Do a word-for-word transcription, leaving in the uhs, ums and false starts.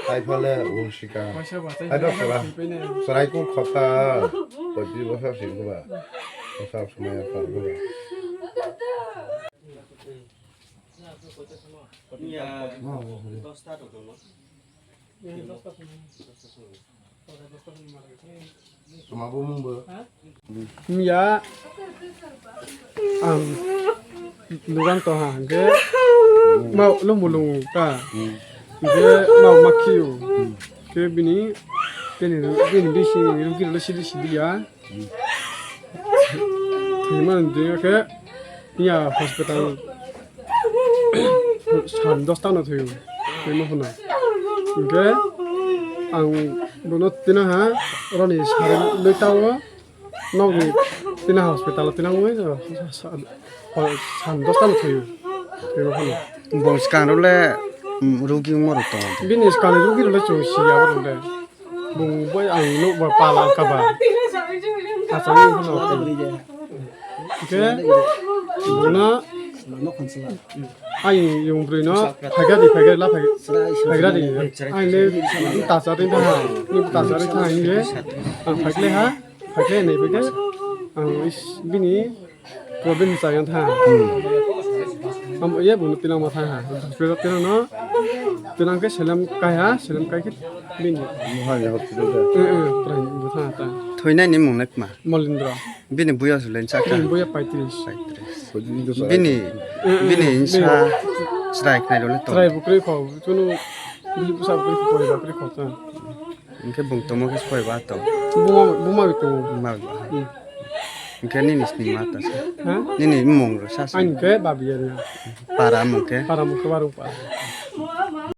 Hai phale ul sika. Hai pha sara. Sarai kung khota. Poti bosor sing khe ba. Bosor somai ya par khe ba. Tma bo mung bo. Miya ang lugan tong ha, hingkhe ma lung bo lung ta. Hingkhe ma ma khiyo. Khe bini, bini, bini bisi rugi rao le sidi sidi ya. Thwima ni dei khe, iya hospital san dosta no thwi ou, thwima phano. Hingkhe ang bono tina ha, oro ni sari noi ta o, nok ni tina hospital o tina ongwi, san dosta no thwi ou, thwima phano. Bung skang rao le, mm, rugi ongmo rao tong ou. Bini skang ni rugi rao le chung si ya abo rao le. Bung bai ang nouh ba pala kaba. Achai phano. Hingkhe bung no, ang yung broi no, phaikha di, phaikha la, phaikha di. Ang le, ta chari tha, ni ta chari tha, hingkhe ang phaikha ha, phaikha nai phaikha, ang is, bini problem sa yang tha. Hmm. Am, ye bung no tinang ma tha ha. Hospital tinang no, tinang khe selem kai ha, selem kai khe bini. Mohani hospital de. Eh, eh, prai bo tha ta. Thoinai ni mung le kma? Molindra. Bini boyos le nsa kha? Bini boyos paitris. Paitris. Bini, eh, eh, bini nsa bini chrai khnai rao le tong? Chrai bo kroi kho, chunu bini bsa bo kroi kho, poribar kroi kho ta. Hingkhe bung tongmo khe soi ba tong? Buma, buma bai tong ou. Buma bai. Hmm. Hingkhe nini sning ma ta sa? Ha? Nini mmung rao sa sa? Aini khe Babi Area. Para mung khe? Para mung khe Barung para.